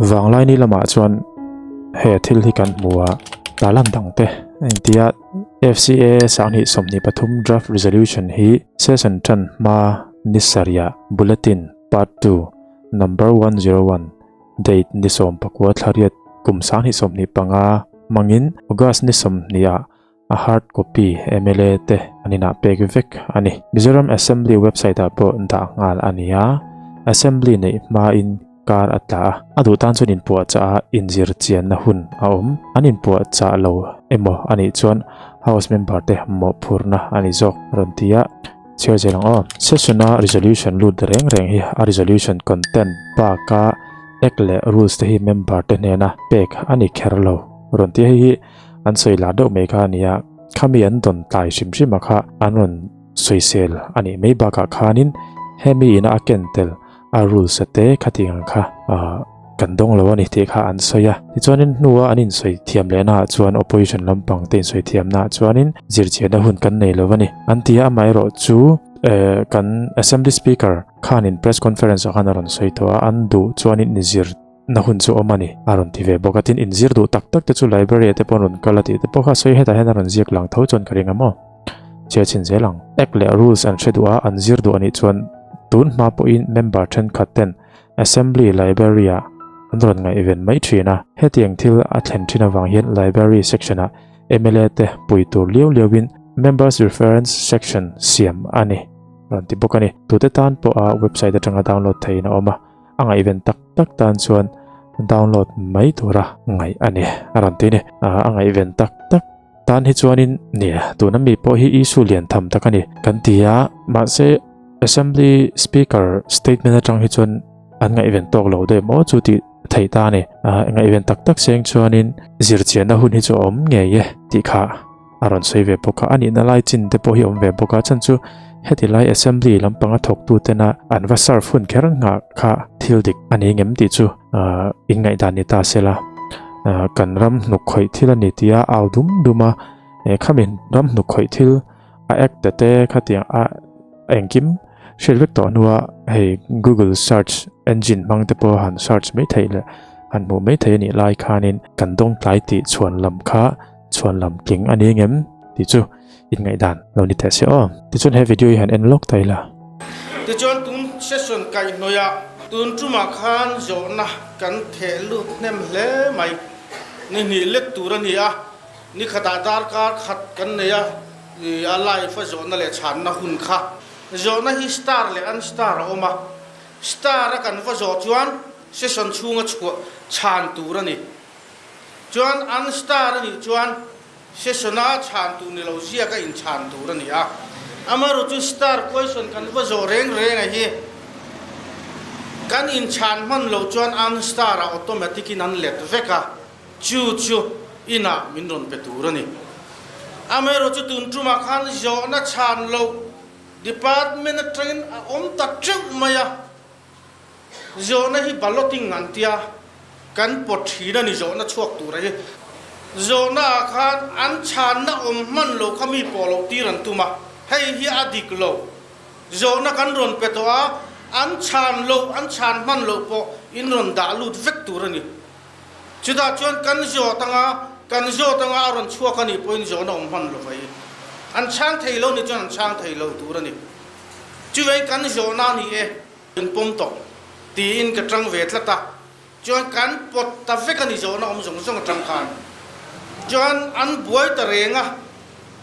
Vanglaini lamah chuan he thil hi kan hmu a, tarlan dang te a inti a, FCAA 2023 Draft Resolution hi session tan hma ni sarih Bulletin Part 2 Number 101 date ni 19 thla riat kum 2025 hmangin August ni 20 ah a hard copy mla te an inah pek vek a ni. Mizoram Assembly website ah pawh dah nghal a ni a, Assembly neih hmain kar a tla a, a duh tan chuan inpuahchah a inzir chianna hun a awm. An inpuahchah lo emaw a nih chuan House member te mawhphurhna a ni zawk rawn ti a, chhiar zel ang aw. Session a resolution lut reng reng hi a resolution content baka Act leh rules te hi member te hnena pek a ni kher lo rawn ti a, hei hi An sawi lar deuh mai kha a nia, khami an dawn tlai hrim hrim a kha an rawn sawisel a nih mai bakah khanin hemi ina a ken tel a rules a te khati ang kha kan dawng lo a ni tih kha an sawi a. Tichuanin hnua an insawi thiam lehna ah chuan opposition lampang te insawi thiamna ah chuanin zirchiahna hun kan nei lo a ni an ti a, amaherawh chu kan assembly speaker khanin press conference ah khan a rawn sawi tawh a, an duh chuanin inzir Na hun chu awm a ni, a rawn ti ve bawk a, tin inzir duh tak tak te chu library ah te pawh an rawn kal a tih te pawh kha sawi hetah hian a rawn ziak lang tho chuan ka ring a maw? Chhiar chhin zel ang. Act leh rules an hre duh a, an zir duh a nih chuan tun hma pawhin member thenkhat ten assembly library ah an rawn ngaihven mai thin a, hetiang thil a thlen thin avang hian library section ah mla te pui tur liau liau in members reference section siam a ni rawn ti bawk a ni. Tute tan pawha website atanga download theihin a awm a. A ngaihven tak tak tan chuan download mai tura ngaih a ni a rawn ti a ni. A ngaihven tak tak tan hi chuanin nia tuna mi pawh hi issue lian tham tak a ni kan ti a, mahse Assembly Speaker statement atang hi chuan an ngaihven tawk lo deuh maw chu tih theih ta a ni. Ngaihven tak tak seng chuanin zirchianna hun hi chu a awm ngei e tih kha a rawn sawi ve bawk a, a nihna lai chin te pawh hi a awm ve bawk a, chhan chu heti lai assembly lampanga thawktu tena an va serve hun kher nghah kha thil dik a ni ngem tih chu ahh inngaihdan ni ta sela ahh kan ram hnuk khawih thil a ni tia au dum dum a, eh khamin ram hnuk khawih thil a act te te khatiang a engkim hriat vek tawh hnua hei google search engine hmang te pawh han search mai theih leh han hmuh mai theih a nih lai khanin kan dawng tlai tih chhuan lam kha Chhuan lam tling a ni ngem tih chu inngaihdan lo ni teh se aw. Tichuan he video hi han en lawk ta ila. Tichuan tun session kaihhnawih ah tun tumah khan zawhna kan theh lut hnem hle mai. Ni hnih lek tur a ni a, ni khatah darkar khat kan nei a, a live a zawhna leh chhanna hun kha. Zawhna hi star leh unstar a awm a, star a kan va zawh chuan session chhunga chhuah chhan tur a ni. Chuan an star a nih chuan session-a chhan tur ni lo ziaka inchhan tur a ni a. Amaherawh chu star question kan va zawh reng reng a hi kan inchhan hman loh chuan an star-ah automatic-in an let vek a, chu chu inah min rawn pe tur a ni. Amaherawh chu tun tumah khan zawhna chhan loh department atangin a awm ta teuh mai a. Zawhna hi balloting an tia, kan pawt thin a ni zawhna chhuak tura hi. Zawhna ah khan an chhanna awm hman lo kha mi pawh loh tir an tum a, hei hi a dik lo. Zawhna kan rawn pe tawh a, an chhan loh, an chhan hman loh pawh in rawn dah lut vek tur a ni. Chutah chuan kan zawt anga, kan zawt anga a rawn chhuak a nih pawhin zawhna awm hman lo vai. An chhang thei lo nih chuan an chhang thei lo tur a ni. Chuvei kan zawhna a ni e. In pawm tawh tiin ka tang ve tlat a, chuan kan pawt ta vek a ni zawhna awm zawng zawng atang khan. Chuan an buai ta reng a,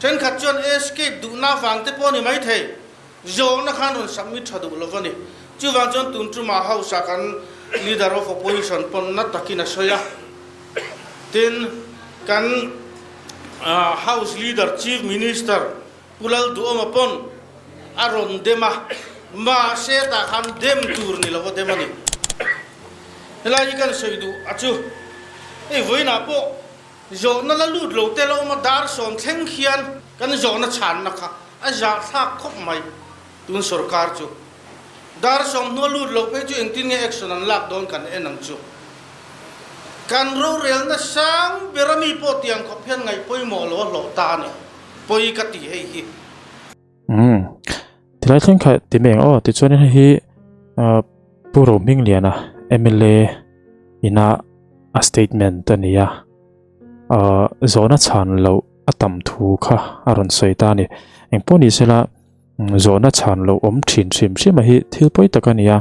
thenkhat chuan escape duhna vang te pawh a ni maithei, zawhna khan rawn submit tha duh lo va ni. Chuvang chuan tun tumah House ah kan Leader of Opposition pawn na takin a sawi a, tin kan House Leader Chief Minister Pu Lalduhawma pawn a rawn dem a, mahse tah khan dem tur ni lo a dem a ni. Helai hi kan sawi duh a chu, hei vawiinah pawh zawhna la lut lo te la awm a, dar sawm thleng khian kan zawhna chhanna kha a zahthlak khawp mai tun sorkar chu. Dar sawm hnua lut lo phei chu engtin nge action an lak dawn kan en ang chu. Kan rorelna sang ber a mi pawh tiang khawp hian ngaih pawimawh lo a hlawh ta a ni. Pawi ka ti hei hi. Umm tilai thleng kha ti mai ang aw tichuan hei hi Pu Rohmingliana mla ina a statement a ni a, zawhna chhan loh a tam thu kha a rawn sawi ta a ni. Engpawh ni sela zawhna chhan loh awm thin hrim hrim a hi thil pawi tak a ni a,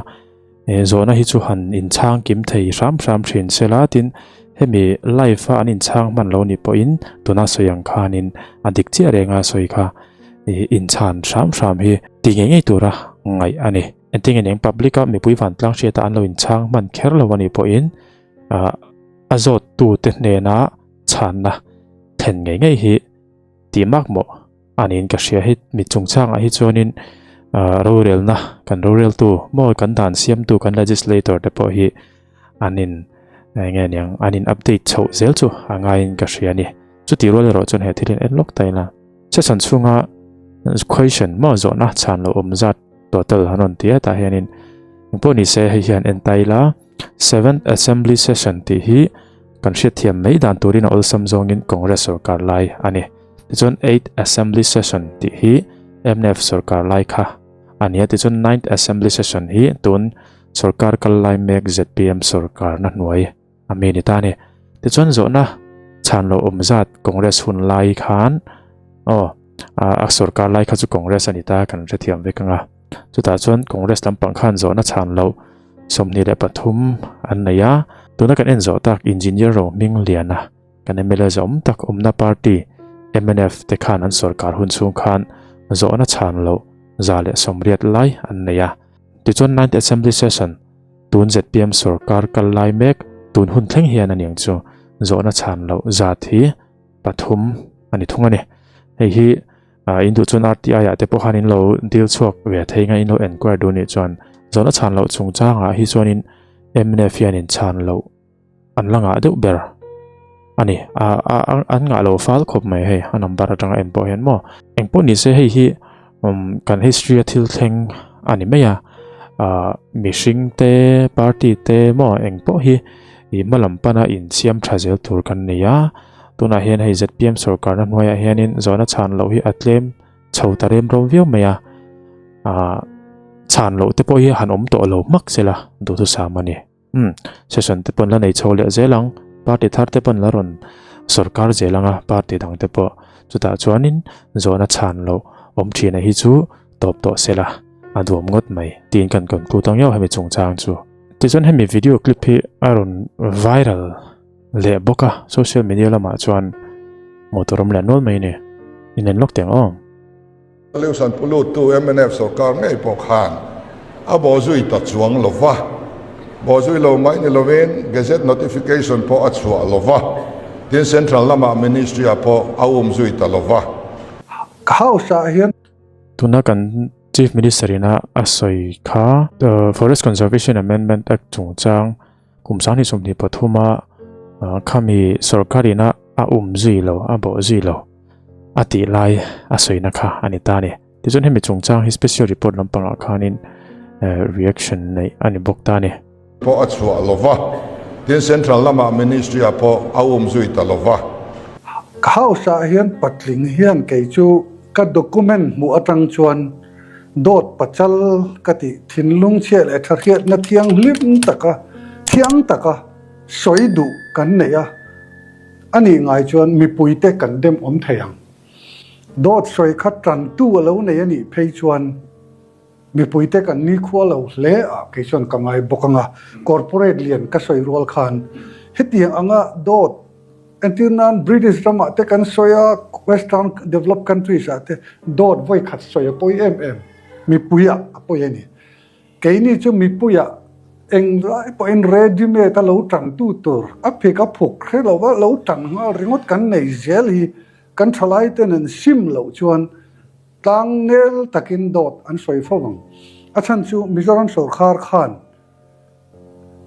zawhna hi chu han inchhang kim thei hram hram thin sela tin hemi live a an inchhang hman lo nih pawhin tuna sawi ang khanin a dik chiah reng a sawi kha inchhan hram hram hi ti ngei ngei tura ngaih a ni. Engtin nge public a mipui vantlang hriata an lo inchhang hman kher lo a nih pawhin a zawttu te hnena chhanna thlen ngei ngei hi tih mak mawh a niin ka hria. Hei mi chungchangah hi chuanin rorelna kan roreltu maw kan dan siamtu kan legislator te pawh hi an in eng nge niang an in update chhoh zel chu a ngaiin ka hria a ni. Chutih rual erawh chuan he thil in en lawk ta ila. Session chhunga question maw zawhna chhan loh awm zat total han rawn ti a tah hianin engpawh ni se hei hian en ta ila seventh assembly session tih hi kan hriatthiam mai dan turin a awlsam zawngin Congress sorkar lai a ni. Tichuan eighth assembly session tih hi mnf sorkar lai kha a ni a tichuan ninth assembly session hi tun sorkar kal lai mek zpm sorkarna hnuai a mi ni ta a ni. Tichuan zawhna chhan loh awm zat Congress hun lai khan aw a sorkar lai kha chu Congress a ni ta kan hrethiam vek ang a. Chutah chuan Congress lampang khan zawhna chhan loh 23 an nei a. Tuna kan en zawh tak Engineer Rohmingliana kan mla zawm tak awmna party mnf te khan an sorkar hun chhung khan zawhna chhan loh 180 lai an nei a. Tichuan Ninth Assembly Session Tun zpm sorkar kal lai mek tun hun thleng hian a niang chu zawhna chhan loh zat hi pathum a ni thung a ni. Hei hi in duh chuan RTI ah te pawh khan in lo deal chhuak ve thei nga in lo enquire duh nih chuan zawhna chhan loh chungchangah hi chuanin mnf hian in chhan loh an la ngah deuh ber a ni. An ngah lo fal khawp mai hei a number atanga en pawh hian maw. Engpawh ni se hei hi kan history a thil thleng a ni mai a, mihring te party te maw engpawh hi ih hma lam pana insiam tha zel tur kan nei a. Tunah hian hei zpm sorkarna hnuaiah hianin zawhna chhan loh hi a tlem chho ta rem rawm viau mai a, chhan loh te pawh hi han awm tawh lo hmak sela duhthusam a ni. Umm, session te pawn la nei chho leh zel ang, party thar te pawn la rawn sorkar zel ang a, party dang te pawh chutah chuanin zawhna chhan loh awm thina hi chu tawp tawh se la, a duam ngawt mai tiin kan conclude ang eo hemi chungchang chu. Tichuan hemi video clip hi a rawn viral leh bawk a, social media lamah chuan motor awm leh nual mai a ni, inen lawk teh ang aw. Liusan puluttu mnf sorkar ngei pawh khan a bawhzui ta chuang lo va, bawhzui lo mai ni lovin Gazette notification pawh a chhuah lo va, tin Central lamah Ministry-ah pawh a umzui ta lo va. House ah hian. Tuna kan Chief Minister ina a sawi kha Forest Conservation Amendment Act chungchang kum 2023 a khami sorkar ina a umzui lo, a bawhzui lo. A tih lai a sawina kha a ni ta a ni. Tichuan hemi chungchang hi special report lampangah khanin reaction neih a ni bawk ta a ni. Pawh a chhuah lo va, tin Central lamah Ministry ah pawh a um zui ta lo va. House ah hian patling hian kei chu ka document hmuh atang chuan dawt pachal ka tih thinlung chhia leh tha hriatna thianghlim taka thiang taka sawi duh kan nei a. A nih ngai chuan mipuite kan dem awm thei ang. Dawt sawi kha tantu a lo nei a nih phei chuan mipuite kan nikhua lo hle a, kei chuan ka ngai bawk ang a. Corporate lian ka sawi rual khan hetiang anga dawt entir nan British ramah te kan sawi a, Western developed countries ah te dawt vawi khat sawi a pawi em em, mipuiah a pawi a ni. Keini chu mipuiah eng lai pawhin ready made a lo tangtu tur a phik a phuk hre lova lo tang nghal ringawt kan nei zel hi kan thalai ten an sim loh chuan tlang nel takin dawt an sawi fo ang. A chhan chu Mizoram sorkar khan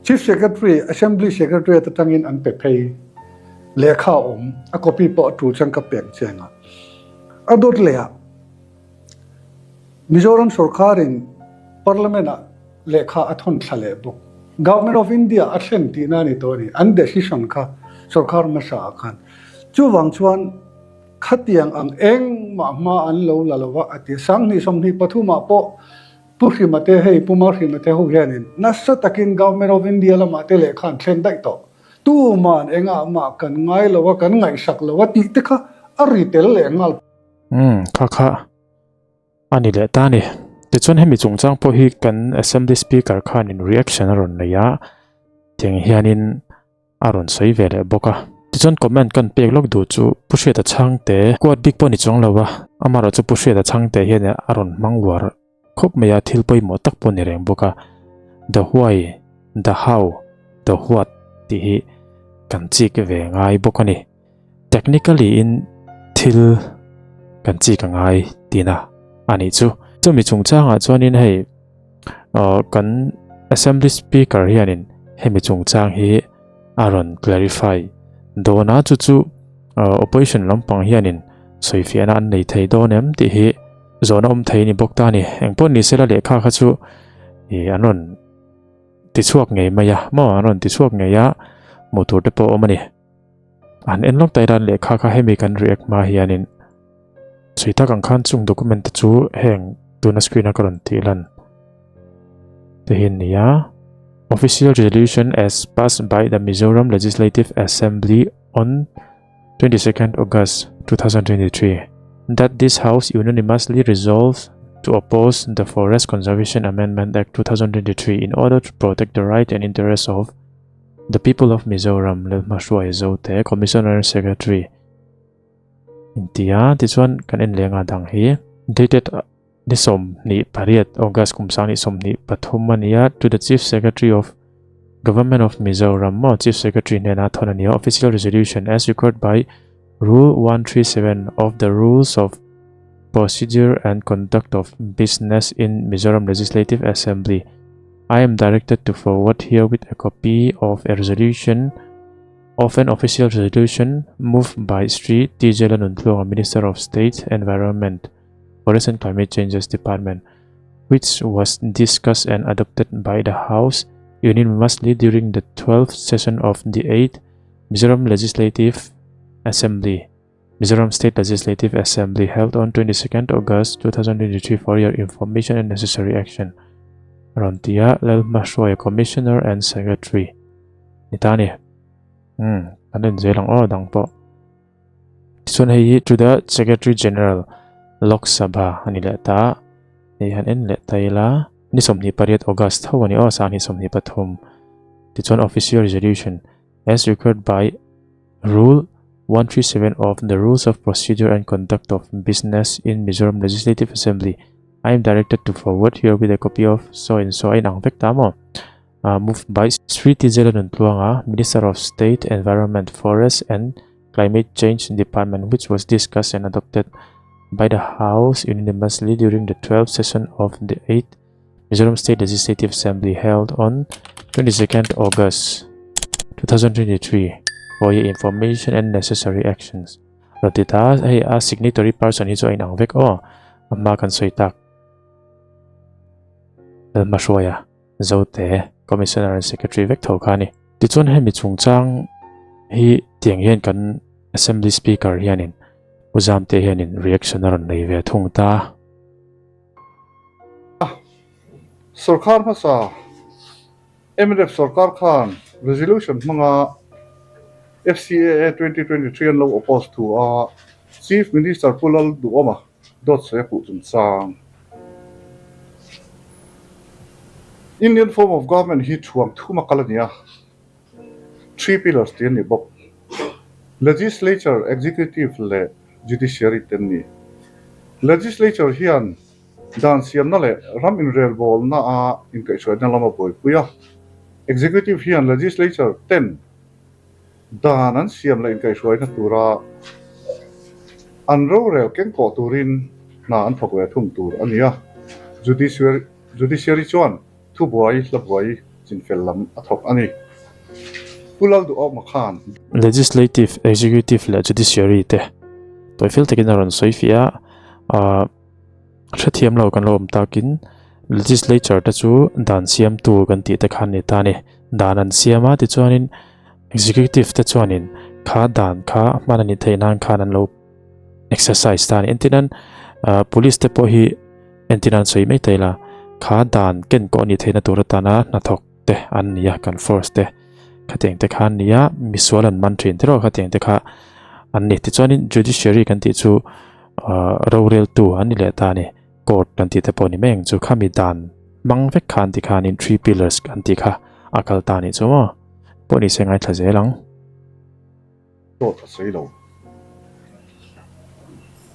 Chief Secretary, Assembly Secretariat atangin an pe phei lehkha a awm, a copy pawh a tul chuan ka pek chiang a. A dawt leh ah. Mizoram sorkarin Parliament-ah lehkha a thawn thla leh bawk. Government of India a thlen tihna a ni tawh a ni. An decision kha sorkar hmasa ah khan. Chuvang chuan khatiang ang engmah hma an lo la lova a ti. 2023 ah pawh. Pu Hrima te hei Pu Malhrima te ho hianin nasa takin Government of India lamah te lehkha an thlen daih tawh. Tuman engah mah kan ngai lo a, kan ngaihsak lo a tih te kha a ri tel leh nghal. Umm kha kha a ni leh ta a ni. Tichuan hemi chungchang pawh hi kan Assembly Speaker khanin reaction a rawn nei a, tiang hianin a rawn sawi ve leh bawk a. Tichuan comment kan pek lawk duh chu Pu Hriata Chhangte kuat bik pawh ni chuang lo a, amaherawh chu Pu Hriata Chhangte hian a rawn hmang uar khawp mai a, thil pawimawh tak pawh ni reng bawk a. The why, the how, the what tih hi kan chik ve ngai bawk a ni. Technically in thil kan chik a ngai tihna a nih chu. Chumi chungchangah chuanin hei kan Assembly Speaker hianin hemi chungchang hi a rawn clarify dawn a, chu chu opposition lampang hianin sawifiahna an nei thei dawn em tih hi zawhna awm thei a ni bawk ta a ni. Engpawh ni sela lehkha kha chu an rawn tichhuak ngei mai a maw, an rawn tichhuak ngei a, hmuh tur te pawh a awm a ni. An en lawk daih a lehkha kha hemi kan react hma hianin sawi tak ang khan chung document te chu heng tuna screen a ka rawn tih lan te hi an ni a. Official resolution as passed by the Mizoram Legislative Assembly on 22nd August 2023 that this house unanimously resolves to oppose the Forest Conservation Amendment Act 2023 in order to protect the right and interests of The People of Mizoram Lalhmahruai Zote Commissioner Secretary inti a, tichuan kan en leng a dang hi dated ni 28 August kum 2023 a ni a, to the Chief Secretary of Government of Mizoram maw Chief Secretary hnena thawn a ni a, Official Resolution as required by Rule 137 of the Rules of Procedure and Conduct of Business in Mizoram Legislative Assembly. I am directed to forward herewith a copy of a resolution of an official resolution moved by Sri T.J. Lalnuntluanga, Minister of State, Environment, Forest and Climate Changes Department, which was discussed and adopted by the House unanimously during the 12th session of the 8th Mizoram Legislative Assembly, Mizoram State Legislative Assembly held on 22nd August 2023 for your information and necessary action. Rawn ti a, Lalhmahruaia Commissioner and Secretary ni ta a ni. Umm, kan en zel ang aw dang pawh. Tichuan hei hi to the Secretary General Lok Sabha a ni leh ta. Hei han en leh ta ila, ni 28 August tho a ni aw, 2023. Tichuan Official Resolution as required by Rule 137 of the Rules of Procedure and Conduct of Business in Mizoram Legislative Assembly, I am directed to forward herewith a copy of so and so a inang vek ta maw? Moved by Sri Tijela Nuntluanga, Minister of State, Environment, Forest and Climate Change Department which was discussed and adopted by the House unanimously during the 12th session of the 8th Mizoram State Legislative Assembly held on 22nd August 2023 for your information and necessary actions. Rawn ti ta, hei a signatory person hi chu a inang vek aw, a hma kan sawi tak. Lalhmahruaia, Zote, Commissioner and Secretary vek tho kha a ni. Tichuan hemi chungchang hi tiang hian kan Assembly Speaker hianin Pu Zamte hianin reaction a rawn nei ve thung ta. Sorkar hmasa mnf sorkar khan resolution hmanga FCAA 2023 an lo oppose thu a, Chief Minister Pu Lalduhawma dawt sawi a puh chungchang. Indian form of government hi thuam thuma kal a ni a, three pillars tih a ni bawk. Legislature, Executive leh Judiciary te an ni. Legislature hian dan siamna leh ram inrelbawlna a inkaihhruaina lam a buaipui a. Executive hian Legislature ten dan an siam leh inkaihhruaina tura an rorel kengkawh turin hna an thawk ve thung tur a ni a. Judiciary chuan Thubuai hlabuai chinfel lam a thawk a ni. Pu Lalduhawma khan. Legislative, Executive leh Judiciary te tawifel takin a rawn sawi fiah a, aah hrethiam lo kan lo awm takin Legislature te chu dan siamtu kan tih te kha an ni ta a ni. Dan an siam a tichuanin Executive te chuanin kha dan kha hman a nih theih nan khan an lo exercise ta a ni. Entirnan aah police te pawh hi entirnan sawi mai thei la. Kha dan ken kawh a nih theihna tur atana hnathawk te an ni a, kan force te khatiang te kha an ni a, misual an man thin tiraw khatiang te kha an ni. Tichuanin judiciary kan tih chu roreltu an ni leh ta a ni, court kan tih te pawh ni mai ang chu, khami dan hmang vek kha an ti khanin three pillars an tih kha a kal ta a nih chu maw, pawh ni se ngaithla zel ang. Dawt a sawi lo.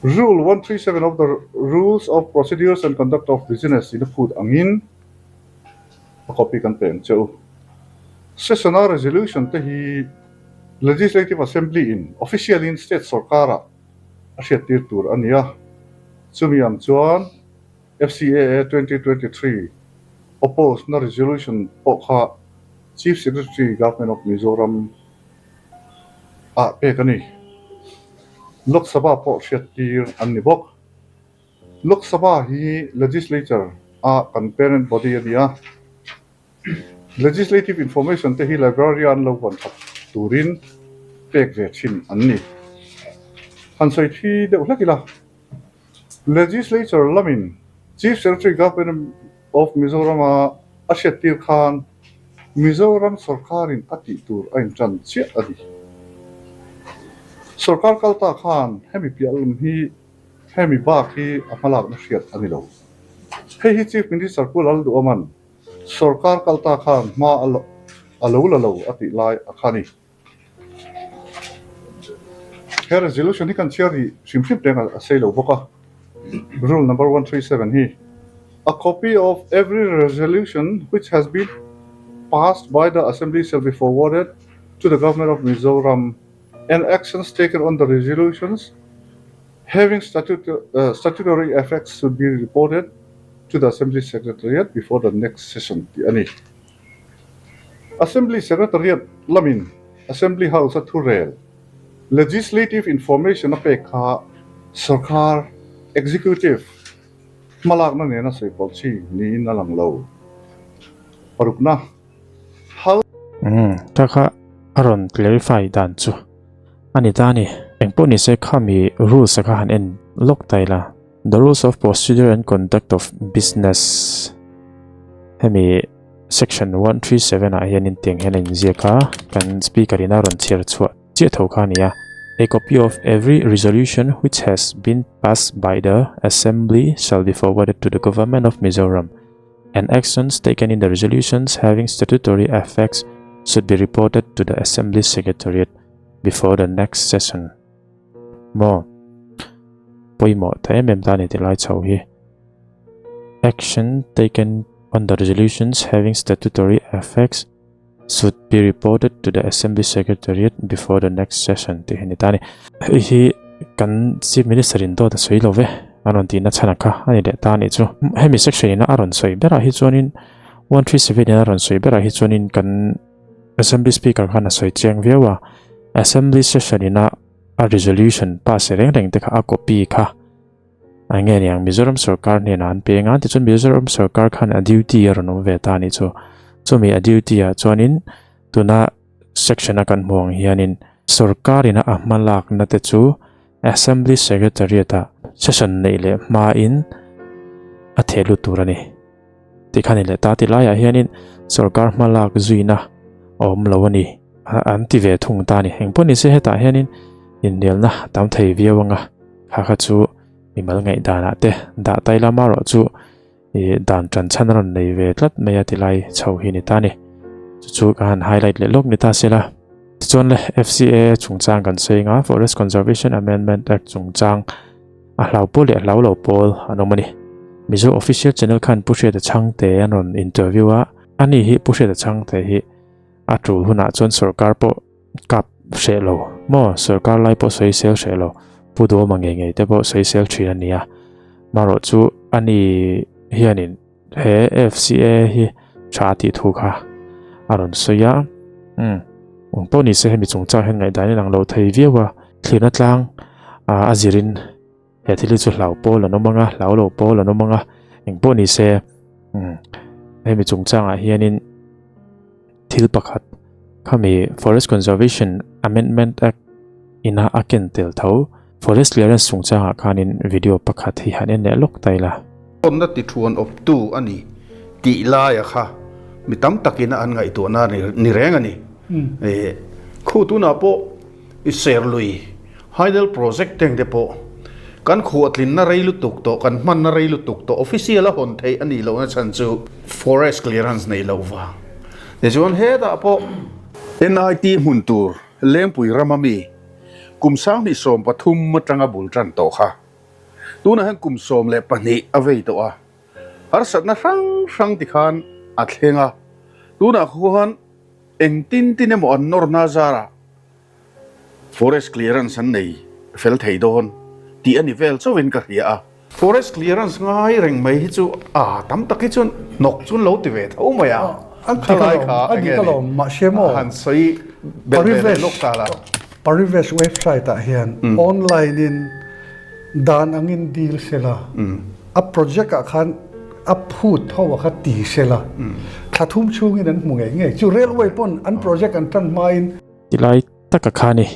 Rule 137 of the Rules of Procedures and Conduct of Business in a phut angin a copy kan pe ang che u. Session-a resolution te hi Legislative Assembly in official in state sorkar-ah a hriattir tur a ni a, chumi ang chuan FCAA 2023 oppose na resolution pawh kha Chief Secretary Government of Mizoram ah pek a ni. Lok Sabha pawh hriattir an ni bawk. Lok Sabha hi Legislature a kan parent body a ni a. Legislative information te hi library a an lo vawn that turin pek ve thin an ni. Han sawi thi deuh hlek ila, Legislature lamin Chief Secretary Government of Mizoram a a hriattir khan Mizoram sorkarin a tih tur a intan chiah a ni. Sorkar kal ta khan hemi piah lam hi hemi bak hi a hmalakna hriat a ni lo. Hei hi Chief Minister Pu Lalduhawman sorkar kal ta khan hma a lo la lo a tih lai a kha ni. He resolution hi kan chhiar rih hrim hrim teng a sei lo bawk a, Rule number 137 hi, A copy of every resolution which has been passed by the Assembly shall be forwarded to the Government of Mizoram and actions taken on the resolutions having statutory effects should be reported to the Assembly Secretariat before the next session tih a ni. Assembly Secretariat lamin Assembly House-a thurel, Legislative Information a pek kha sorkar, Executive, hmalakna nena sawi pawlh chi niin a lang lo. Parukna, Hal. Umm, ta kha a rawn clarify dan chu a ni ta a ni. Engpawh nise khami rules a kha han en lawk ta ila. The Rules of Procedure and Conduct of Business hemi section 137 ah hianin tiang hian a inziak a, kan speaker in a rawn chhiar chhuah chiah tho kha a ni a. A copy of every resolution which has been passed by the Assembly shall be forwarded to the Government of Mizoram and actions taken in the resolutions having statutory effects should be reported to the Assembly Secretariat before the next session. Maw? Pawimawh ta em em ta a ni ti lai chho hi. Action taken on the resolutions having statutory effects should be reported to the Assembly Secretariat before the next session tih hi a ni ta a ni. Hei hi kan Chief Minister in dawt a sawi lo ve a rawn tihna chhan a kha a ni leh ta a nih chu. Hemi section ina a rawn sawi berah hi chuanin 137 ina a rawn sawi berah hi chuanin kan Assembly Speaker khan a sawi chiang viau a, Assembly session ina a resolution pass reng reng te kha a copy kha a nge niang Mizoram sorkar hnenah an peng a, tichuan Mizoram sorkar khan a duty a rawn awm ve ta a nih chu. Chumi a duty ah chuanin tuna section a kan hmuh ang hianin sorkar ina a hmalakna te chu Assembly Secretariat ah session neih leh hmain a theh lut tur a ni. Tikhan i leh ta ti laiah hianin sorkar hmalak zuina a awm lo a ni an ti ve thung ta a ni. Engpawh nise hetah hianin inhnialna a tam thei viau ang a, kha kha chu mimal ngaihdanah te dah tai lama erawh chu ih dan tan chhan a rawn nei ve tlat mai a ti lai chho hi a ni ta a ni. Chu chu ka han highlight leh lawk ni ta se la. Tichuan le FCAA chungchang kan sawi ang a, Forest Conservation Amendment Act chungchang. A hlau pawl leh a hlau lo pawl an awm a ni. Mizo Official Channel khan Pu Hriata Chhangte an rawn interview a, ani hi Pu Hriata Chhangte hi a tul hunah chuan sorkar pawh kap hreh lo maw, sorkar lai pawh sawi sel hreh lo, Pu Duhawma ngei ngei te pawh sawi sel thin a ni a. Marawh chu ani hianin he FCA hi tha tih thu kha a rawn sawi a, umm eng pawh ni se hemi chungchang hian ngaihdan in ang lo thei viau a, thlirna tlang a zirin he thil hi chu hlau pawl an awm ang a, hlau lo pawl an awm ang a, eng pawh ni se umm hemi chungchangah hianin thil pakhat khami Forest Conservation Amendment Act ina a ken tel tho Forest Clearance chungchangah khanin video pakhat hi han en leh lawk ta ila. Hawnna ti thuan awptu a ni. Tih laia kha mi tam takin an ngaihtuahna ni reng a ni. Khu tunah pawh i Serlui Hydel Project teng te pawh kan khuahtlinna rei lutuk tawh, kan hmanna rei lutuk tawh, official a hawn theih a nih lohna chhan chu forest clearance neih loh vang. Tichuan hetah pawh NIT hmun tur Lengpui rama mi kum 2013 atanga bul tan tawh kha tunah hian kum 12 a vei tawh a. Harsatna hrang hrang ti khan a thleng a, tunah khuan engtin tin emaw an nawrna zarah forest clearance an nei fel thei dawn tih a ni vel chauhin ka hria a. Forest clearance ngai reng mai hi chu a tam tak hi chuan hnawk chu an lo ti ve tho mai a, khalai kha enge ni han sawi belh ve leh lawk ta la. Parivesh website ah hian online in Dan angin dil sela, a project ah khan a phut ho a kha ti sela, thla thum chhungin an hmu ngei ngei. Chu railway pawn an project an tan hmain. Tilai taka khan i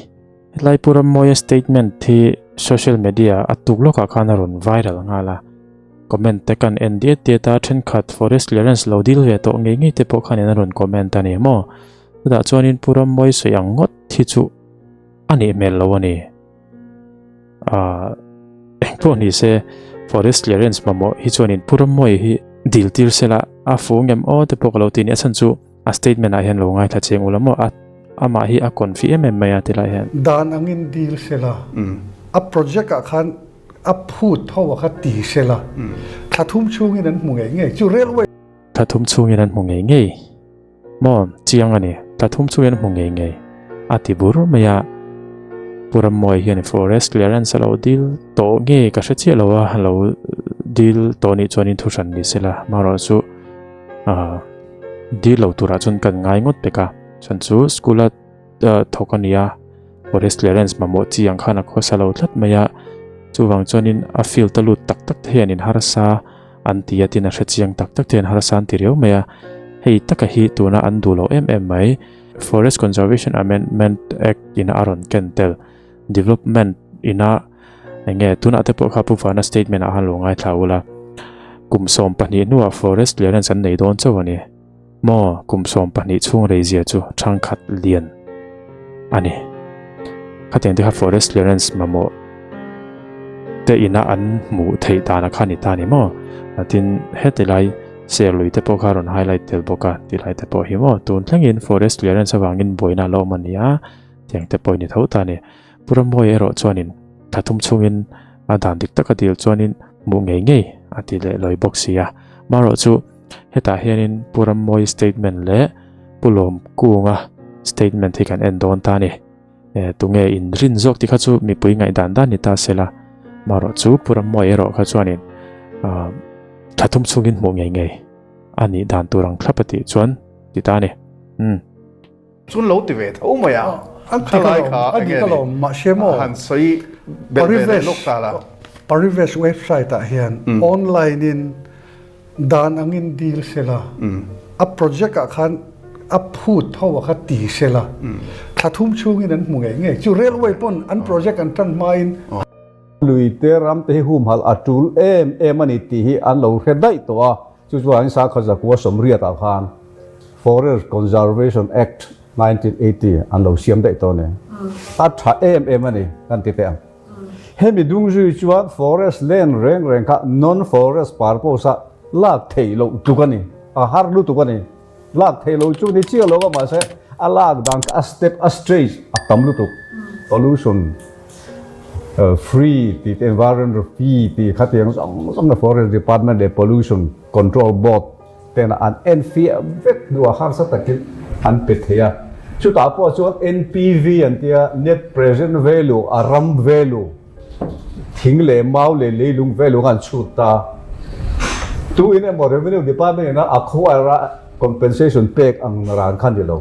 helai Pu Rammawia statement hi social media a tuk lawkah khan a rawn viral nghal a, comment te kan en diat diat a, thenkhat forest clearance lo dil ve tawh ngei ngei te pawh khanin an rawn comment a ni maw? Chutah chuanin Pu Rammawia sawi ang ngawt hi chu a nih hmel lo a ni. Ahh engpawh ni se forest clearance mamawh hi chuanin Pu Rammawi hi dil tir sela a fu ngem aw te pawh ka lo ti a ni a chhan chu a statement ah hian lo ngaithla cheng ula maw a amah hi a confi em em mai a ti lai hian. Dan angin dil sela a project ah khan a phut ho a kha ti sela thla thum chhungin an hmu ngei ngei chu railway. Thla thum chhungin an hmu ngei ngei. Maw chiang a ni, thla thum chu hian hmu ngei ngei a ti bur mai a. Pu Rammawi hian forest clearance a lo dil tawh nge ka hre chiah lo a, a lo dil tawh nih chuanin thu hran ni sela, amaherawh chu ah dil lo turah chuan kan ngai ngawt pek a, chhan chu school a thawk a ni a, forest clearance mamawh chi ang khan a khawsa lo tlat mai a, chuvang chuanin a field a lut tak tak te hian in harsa. An ti a tin a hre chiang tak tak te an harsa an ti riau mai a, hei taka hi tuna an duh loh em em mai. Forest Conservation Amendment Act ina a rawn ken tel development ina eng nge tunah te pawh kha Pu Vana statement ah khan lo ngaithla ula kum 12 hnuah forest clearance an nei dawn chauh a ni. Maw kum 12 chhung rei zia chu thangkhat lian a ni. Khatiang te kha forest clearance mamawh te ina an hmuh theih dan a kha ni ta ni maw? Tin heti lai Serlui te pawh kha rawn highlight tel bawk a ti lai te pawh hi maw tun thlengin forest clearance avangin buaina a la awm a ni a tiang te pawh i ni tho ta a ni. Pu Rammawi erawh chuanin thla thum chhungin a dan dik taka dil chuanin hmuh ngei ngei a ti leh lawi bawk si a. Marawh chu Hetah hianin Pu Rammawi statement leh Pu Lawmkunga statement hi kan en dawn ta a ni. E, tunge inrin zawk tih kha chu mipui ngaihdan dan ni ta sela. Marawh chu Pu Rammawi erawh kha chuanin thla thum chhungin hmuh ngei ngei a nih dan tur ang thlap a tih chuan ti ta a ni. Umm. Chun lo ti ve tho mai a. Khalai kha enge ni han sawi belh ve leh lawk ta la. Parivesh website ah hian online in Dan angin dil sela, a project ah khan a phut ho a kha ti sela, thla thum chhungin an hmu ngei ngei. Chu railway pawn an project an tan hmain. Lui te ram te hi humhalh a tul em em a ni tih hi an lo hre daih tawh a, chu chuan sakhaw zakua sawmriat ah khan Forest Conservation Act 1980 an lo siam daih tawh a ni. A tha em em a ni kan ti teh ang. Hemi dung zui chuan forest land reng reng kha non-forest purpose a lak theih loh tluk a ni, a har lutuk a ni. Lak theih loh chu ni chiah lo a mahse a lak dan kha a step a stage a tam lutuk. Pollution free tih te environment free tih kha tiang zawng zawng na forest department leh pollution control board Tena an enfiah vek hnuah harsa takin an pe thei a. Chutah pawh chuan NPV an tia, Net Present Value, a ram value, thing leh mau leh leilung value kha an chhut ta. Tu in emaw Revenue Department ina a acquire a compensation pek ang ran kha ni lo.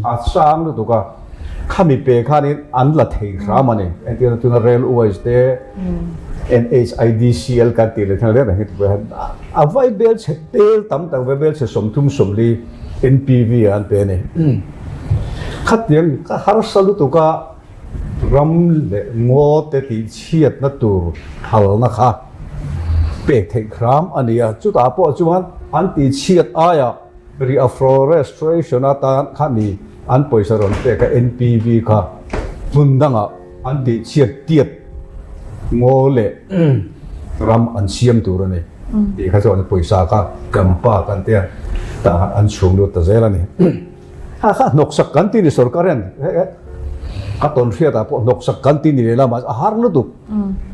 A sang lutuk a, khami pe khanin an la thei hram a ni. Entirna tuna railways te, NHIDCL kan tih leh thil reng reng hi tupawh hian a vai bel chhe tel tam tak vai bel chhe 30 40 NPV ah an pe a ni. Khatiang ka harsa lutuk a ram leh ngaw te tih chhiatna tur thalna kha pek theih hram a ni a, chutah pawh chuan an tih chhiat aia Reafforestation atan khami an pawisa rawn pek a NPV kha hmun dangah an tih chhiat tiat ngaw leh ram an siam tur a ni tih kha chuan pawisa kha kan pa kan tia tah khan an chhung lut ta zel a ni. Kha kha hnawksak kan ti ni sorkar hian ka tawn hriatah pawh hnawksak kan ti ni leh lamah a har lutuk.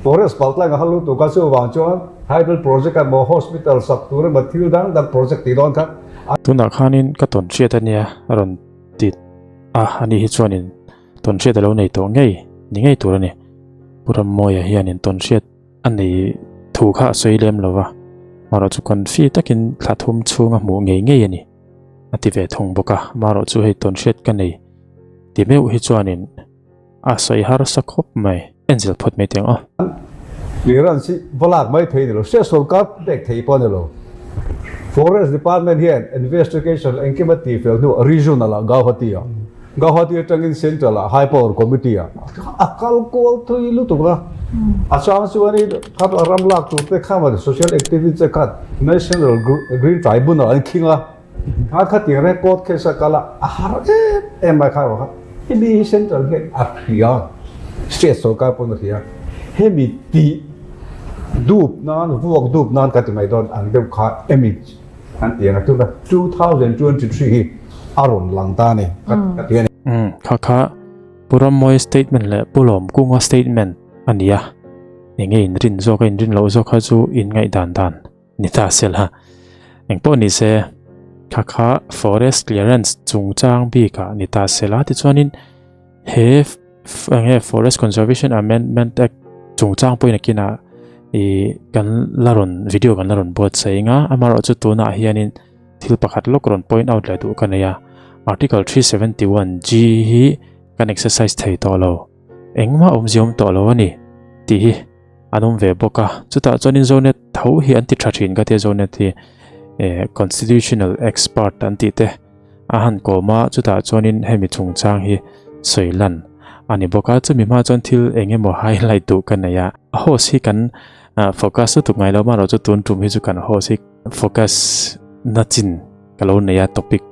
Forest paltlang a har lutuk a chuvang chuan hydel project emaw hospital sak tur emaw thil dang dang project tih dawn kha a Tunah khanin ka tawn hriat a nia a rawn ti a, ani hi chuanin tawn hriat a lo nei tawh ngei ni ngei tur a ni. Pu Rammawia hianin tawn hriat a nei thu kha a sawi lem lo va, marawh chu confi takin thla thum chhung a hmuh ngei ngei a ni. A ti ve thung bawk a, marawh chu hei tawnhriat ka nei ti meuh hi chuanin a sawi harsa khawp mai. Enzel phawt mai teh ang aw. Clearance hi va lak mai thei ni lo, state sorkar pek thei pawh a ni lo. Forest Department hian investigation engkim a tih fel hnuah Regional ah Gauhati ah, Gauhati atangin Central ah High Power Committee ah a kal kual thui lutuk a. A chang chuanin kha ram lak tur te kha social activist te khan National Green Tribunal an khing a. Kha khatiang reng court case a kal a, a har em em mai kha kha. Hemi hi Central hian a hria, State sorkar pawn a hria. Hemi tih dup nan, vuak dup nan ka ti mai dawn ang deuh kha emi an ti ang a, tuna 2023 hi a rawn lang ta a ni ka ti a ni. Umm kha kha Pu Rammawi statement leh Pu Lawmkunga statement a ni a, enge inrin zawk a inrin loh zawk kha chu in ngaihdan dan Ni ta se la, engpawh ni se, kha kha forest clearance chungchang bikah ni ta se la tichuanin he enge Forest Conservation Amendment Act chungchang pawhin a kinah ih kan la rawn video kan la rawn buatsaih eng a, amaherawhchu tunah hianin thil pakhat lawk rawn point out leh duh ka nei a, Article 371 G hi kan exercise thei tawh lo, engmah awmzia awm tawh lo a ni tih hi. An awm ve bawk a, chutah chuanin Zonet tho hi an ti tha thin ka tia Zonet hi eh constitutional expert an tih te a han kawm a, chutah chuanin hemi chungchang hi sawi lan a ni bawk a, chumi hma chuan thil eng emaw highlight duh ka nei a, host hi kan focus lutuk ngai lo amaherawhchu tun tum hi chu kan host hi focus na chin ka lo nei a topic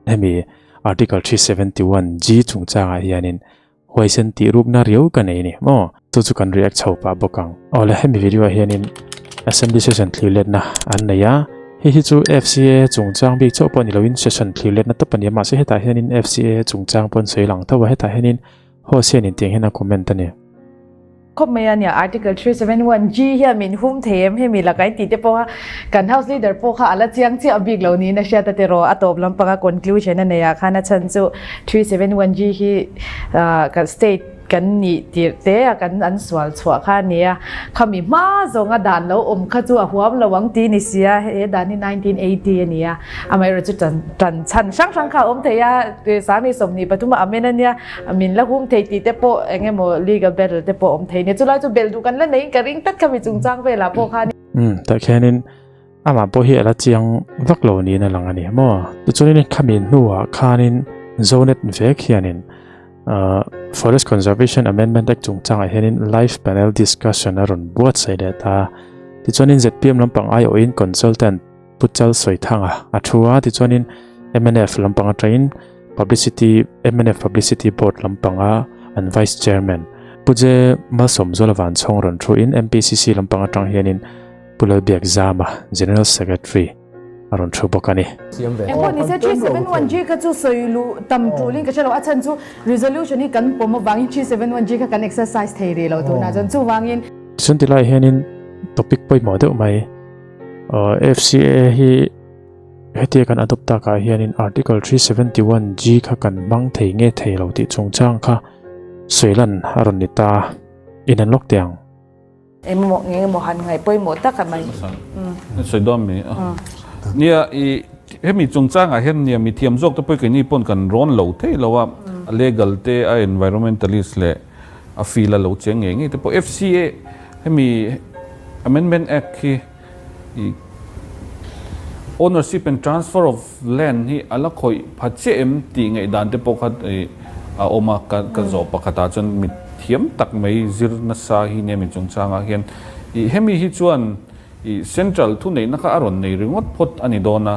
hemi article 371 G chungchangah hianin Huaisen tih rukna riau ka nei ni maw? Chu chu kan react chho pah bawk ang. Awle hemi video ah hianin Assembly session thlir letna an nei a, hei hi chu FCA chungchang bik chauh pawh ni loin session thlir letna tawp a ni a, mahse hetah hianin FCA chungchang pawh an sawi lang tho a, hetah hianin host hianin tiang hian a comment a ni. Khawp mai a nia, Article 371 G hian min hum thei em hemi lakah in tih te pawh kha kan House Leader pawh kha a la chiang chiah bik lo niin a hriat a tiraw, a tawp lampanga conclusion a nei ah khan a chhan chu 371 G hi kan state kan nih tirh te a kan an sual chhuah kha a ni a, khami hma zawnga dan lo awm kha chu a huam lo ang tih ni sia, he dan hi 1980 a ni a, amaherawhchu tan tan chhan hrang hrang kha a awm thei a, Sangni 23 a amen a nia. Min la hum thei tih te pawh eng emaw legal battle te pawh awm thei nia. Chulai chu belh duh kan la neiin ka ring tlat kha mi chungchang velah pawh khan. Umm tah khianin amah pawh hi a la chiang vak lo niin a lang a ni maw. Tichuanin khami hnuah khanin Zonet vek hianin Forest Conservation Amendment Act chungchangah hianin live panel discussion a rawn buatsaih leh ta. Tichuanin zpm lampang aiawhin consultant Pu Chal Sawithanga a thu a, tichuanin mnf lampang atangin Publicity mnf Publicity Board lampanga an Vice Chairman Pu Je Malsawmzuala Vanchhawng rawn thu in MPCC lampang atang hianin Pu Lalbiak Zama General Secretary a rawn thu bawk a ni. Engpawh nise 371G kha chu sawi luh tam tulin ka hre lo, a chhan chu resolution hi kan pawm avangin 371G kha kan exercise thei rih lo tunah chuan chuvangin. Tichuan tilai hianin topic pawimawh deuh mai FCA hi hetia kan adopt takah hianin Article 371 G kha kan hmang thei nge thei lo tih chungchang kha sawi lan a rawn ni ta in an lawk teh ang. Engemaw engemaw han ngaih pawimawh tak a mai. Sawi dawn mi a. Nia i hemi chungchangah hian nia mi thiam zawk te pawh keini pawn kan rawn lo thei lo a, a legal te a environmentalist leh a field a lo cheng ngei ngei te pawh FCA hemi Amendment Act hi i ownership and transfer of land hi a la khawih pha chiah em tih ngaihdan te pawh kha i a awm a, ka ka zawh pakhatah chuan mi thiam tak mai zir nasa hi nia mi chungchangah hian i hemi hi chuan. I central thuneihna kha a rawn nei ringawt phawt a ni dawn a.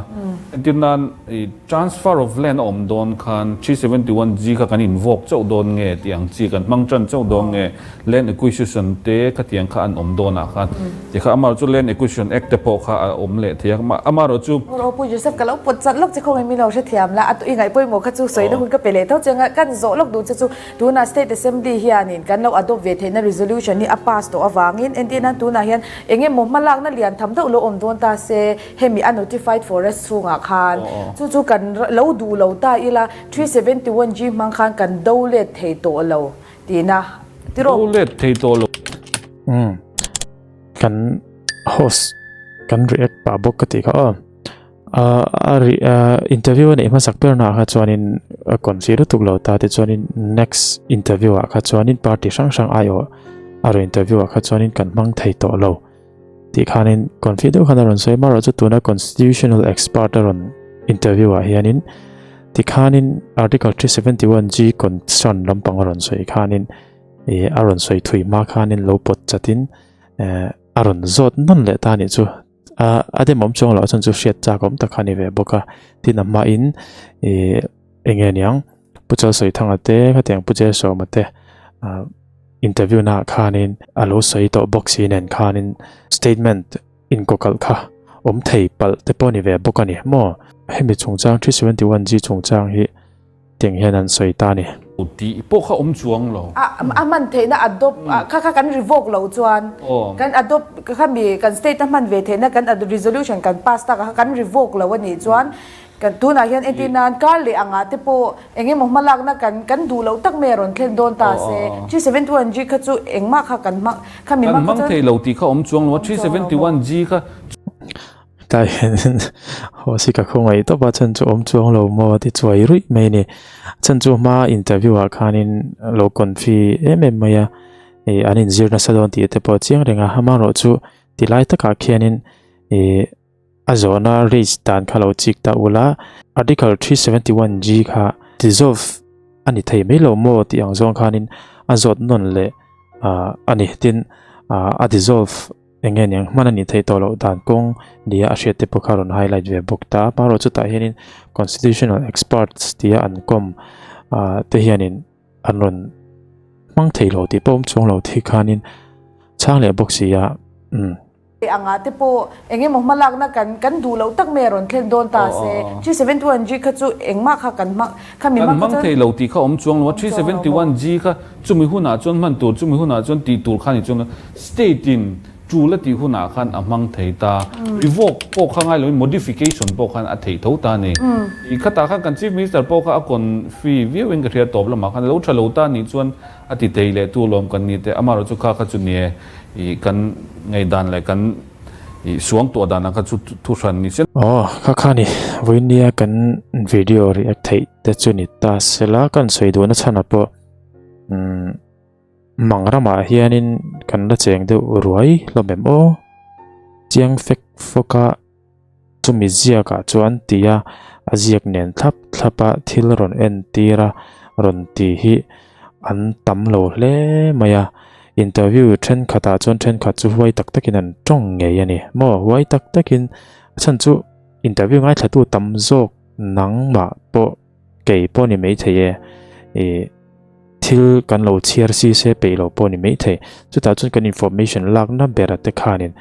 Entir nan i transfer of land a awm dawn khan 371 G kha kan invoke chauh dawn nge tih ang chi kan hmang tan chauh dawn nge land acquisition te khatiang kha an awm dawn ah khan ti kha amaherawhchu land acquisition act te pawh kha a awm leh thei a amaherawhchu Aw Pu Joseph ka lo pawt chat lawk che khawngaih min lo hrethiam la a i ngaih pawimawh kha chu sawina hun ka pe leh tho che anga kan zawh lawk duh che chu Tunah State Assembly hianin kan lo adopt ve theihna resolution hi a pass tawh avangin entir nan tunah hian eng emaw hmalakna lian tham deuh lo awm dawn ta se hemi a notified forest chhungah khan chu chu kan lo duh lo ta ila 371 G hmang khan kan do let thei tawh lo tihna tiraw? Do let thei tawh lo. Umm kan host kan react pah bawk ka tih kha aw. A interview a neih hmasak ber naah kha chuanin a confi lutuk lo ta tichuanin next interview ah kha chuanin party hrang hrang aiawh a rawn interview ah kha chuanin kan hmang thei tawh lo tih khanin confi deuh khan a rawn sawi amaherawhchu tuna constitutional expert a rawn interview ah hianin tikhanin article 371 G concern lampang a rawn sawi khanin ih a rawn sawi thui hma khanin lo pawt chatin eh a rawn zawt nawn leh ta anih chu. A a demawm chuang loh chuan chu hriat chak awm tak kha a ni ve bawk a tin a hmain ih eng nge niang Pu Chalsawithanga te khatiang Pu Jesawma te ah interview naah khanin a lo sawi tawh bawk si nen khanin statement inkawkalh kha awm thei palh te pawh a ni ve bawk a ni maw hemi chungchang 371 G chungchang hi. Tiang hian an sawi ta a ni. Tih pawh kha awm chuang lo. A a hman theihna adopt kha kha kan revoke lo chuan kan adopt kha mi kan state a hman ve theihna kan resolution kan pass tak a kha kan revoke lo a nih chuan kan tunah hian entir nan kar leh angah te pawh eng emaw hmalakna kan kan duh loh tak mai a rawn thlen dawn ta se 371 G kha chu engmah kha kan hmang kha mi Kan hmang kha hmang chuan thei lo tih kha awm chuang lo a 371 G kha Tlai hianin haw si ka khawngaih tawp a chhan chu awm chuang lo maw a ti chuai ruih mai a ni. Chhan chu hma interview ah khanin lo confi em em mai a, ih an inzir nasa dawn tih te pawh a chiang reng a, amaherawh chu ti lai takah khianin ih a zawhna raise dan kha lo chik ta ula, article 371 G kha dissolve a ni thei mai lo maw tih ang zawng khanin a zawt nawn leh a ni. Tin, a dissolve. Eng nge niang hman a nih theih tawh loh dan kawng nia a hriat te pawh kha rawn highlight ve bawk ta. Amaherawh chutah hianin constitutional experts tia an kawm ah te hianin an rawn hmang thei lo tih pawh awm chuang lo thi khanin chhang leh bawk si a umm. Anga te pawh eng emaw hmalakna kan kan duh loh tak mai a rawn thlen dawn ta se 371 G kha chu engmah kha kan hmang khami Kan hmang kha hmang chuan thei lo tih kha awm chuang lo a awm chuang lo maw. 371 G kha chumi hunah chuan hman tur chumi hunah chuan tih tur kha ni chuang lo. State in tul a tih hunah khan a hmang thei ta. Revoke pawh kha ngai loin modification pawh khan a theih tho ta a ni. I khatah khan kan Chief Minister pawh kha a confi viau in ka hria tawp lamah khan lo tha lo ta nih chuan a ti thei leh tu lawm kan ni teh. Amaherawhchu kha kha chu nie i kan ngaihdan leh kan i suangtuah dan ang kha chu thu hran ni se. Aw kha kha ni vawinia kan video react theih te chu ni ta sela kan sawi duhna chhanah pawh umm. Mang ramah hianin kan la cheng deuh ruai hlawm em aw? Chiang fek fawk a, chumi ziakah chuan tia a ziak nen thlap thlap a thil rawn entir a rawn ti hi an tam lo hle mai a. Interview thenkhatah chuan thenkhat chu huai tak takin an tawng ngei a ni maw? Huai tak takin a chhan chu interview ngaithlatu tam zawk nangmah pawh kei pawh ni maithei e ih thil kan lo chhiar si se peih lo pawh ni maithei chutah chuan kan information lakna bera te khanin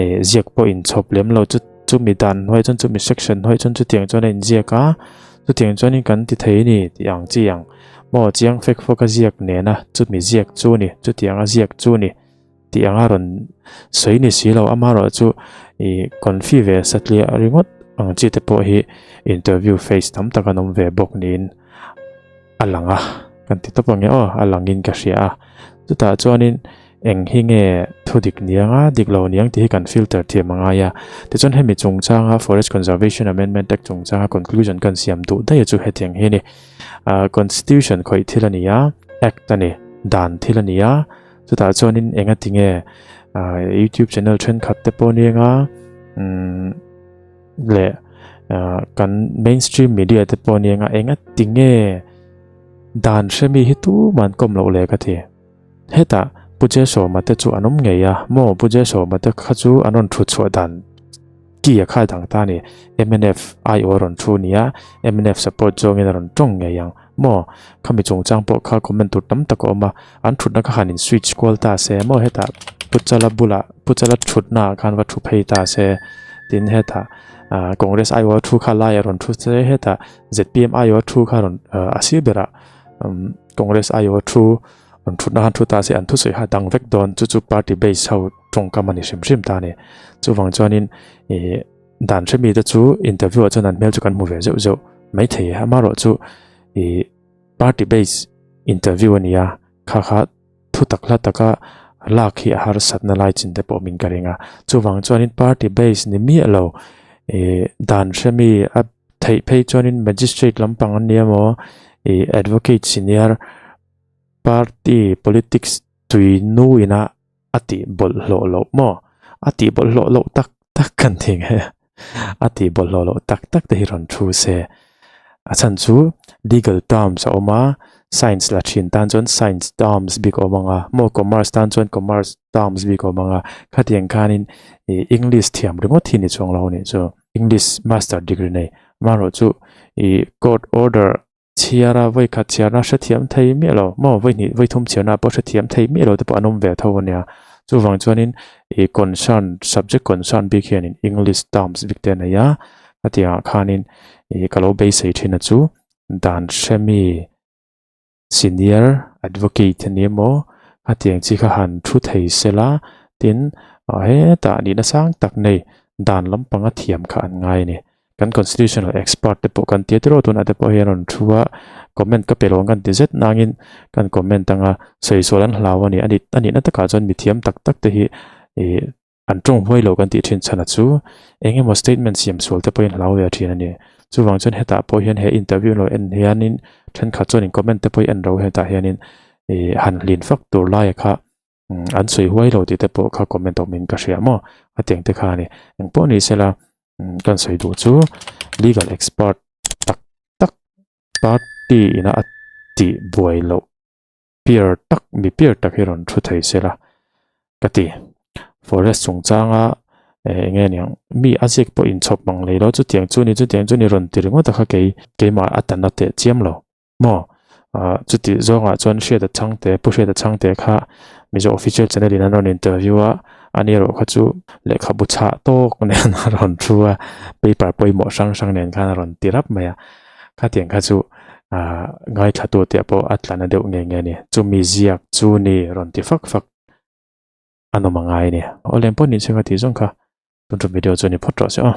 ih ziak pawh inchhawp lem lo chu chumi dan hnuaiah chuan chumi section hnuaiah chuan chutiang chuan a inziak a chutiang chuanin kan ti thei a ni tih ang chi ang maw chiang fek fawk a ziak nena chumi ziak chu a ni chutianga ziak chu a ni. Tih anga rawn sawi ni si lo, amaherawh chu ih confi ve satliah ringawt ang chi te pawh hi interview face tam tak an awm ve bawk niin a lang a, kan ti tawp ang e aw, a langin ka hria a. Chutah chuanin eng hi nge thu dik niang a, dik lo niang tih hi kan filter thiam a ngai a. Tichuan hemi chungchanga Forest Conservation Amendment Act chungchanga conclusion kan siam duh daih chu hetiang hi a ni. Constitution khawih thil a ni a, Act a ni, dan thil a ni a. Chutah chuanin enga tinge YouTube channel thenkhat te pawh ni anga umm leh kan mainstream media te pawh ni anga enga tinge dan hremi hi tuman kawm loh le ka ti. Hetah Pu Jesawma te chu an awm ngei a maw? Pu Jesawma te kha chu an rawn thut chhuah dan ki a khai dang ta a ni. Mnf aiawh a rawn thu nia, mnf support zawngin a rawn tawng ngei ang maw? Khami chungchang pawh kha comment tur tam tak a awm a, an thutna kha han in switch kual ta se maw? Hetah Pu Chala bulah Pu Chala thutna ah khan va thu phei ta se, tin hetah Congress aiawh a thu kha laiah rawn thu se, hetah zpm aiawh a thu kha rawn a sir berah Congress aiawh a thu An thutna han thu ta se an thusawi kha dang vek dawn chu chu party base ho tawngkam a ni hrim hrim ta a ni. Chuvang chuanin ih dan hre mite chu interview ah chuan an hmel chu kan hmu ve zeuh zeuh maithei a, amaherawhchu ih party base interview a ni a, kha kha thu tak hla taka lak hi a harsatna lai chin te pawh min ka ring a. Chuvang chuanin party base ni miah lo ih dan hre mi a theih phei chuanin magistrate lampang an ni emaw ih advocate senior Party politics tui nu ina a tih bawlhhlawh loh maw? A tih bawlhhlawh loh tak tak kan ti nge? A tih bawlhhlawh loh tak tak te hi rawn thu se. A chhan chu legal terms a awm a, science la thin tan chuan science terms bik a awm ang a, maw commerce tan chuan commerce terms bik a awm ang a, khatiang khanin ih English thiam ringawt hi ni chuang lo a nih chu. English master degree nei amaherawhchu ih court order Chhiar a, vawi khat chhiarna hrethiam thei miah lo maw, vawi hnih vawi thum chhiarna pawh hrethiam thei miah lo te pawh an awm ve tho a nia. Chuvang chuanin ih concern, subject concern bik hianin English terms bik te a nei a, hetiangah khanin ih ka lo beisei thin a chu dan hremi senior advocate a ni emaw hetiang chi kha han thu thei sela tin hetah nihna sang tak nei dan lampanga thiam kha an ngai a ni. Kan constitutional expert te pawh kan tia tiraw tunah te pawh hian rawn thu a, comment ka pe lo ang kan ti zet nangin kan comment anga sawisawl an hlau a ni. A nih a nihna takah chuan mithiam tak tak te hi ih an tawng huai lo kan tih thin chhan a chu eng emaw statement siam sual te pawhin hlau ve a thin a ni. Chuvang chuan hetah pawh hian he interview lo en hianin thenkhat chuan in comment te pawh hi en ro hetah hianin ih han hlin fak tur laia kha an sawi huai lo tih te pawh kha comment awm in ka hria maw a tiang te kha a ni eng pawh ni sela kan sawi duh chu legal expert tak tak party ina a tih buai loh peer tak mi peer tak hi rawn thu thei sela ka ti forest chungchanga eng nge niang mi a ziak pawh inchhawp mang lei lo chutiang chu ni chutiang chu ni rawn ti ringawt a kha kei keimah a tan a teh chiam lo. Maw? Ah, chuti zawngah chuan Hriata Chhangte, Pu Hriata Chhangte kha Mizo Official Channel in an rawn interview a, ani erawh kha chu lehkhabu chhah tawk nen a rawn thu a, paper pawimawh hrang hrang nen khan a rawn ti rap mai a. Khatiang kha chu ah ngaithla tute pawh a tla na deuh nge nge a ni. Chumi ziak chu ni rawn ti fak fak a nawm a ngai a ni. Aw lem pawh ni se ka tih zawng kha tun tum video chu ni phawt rawh se aw.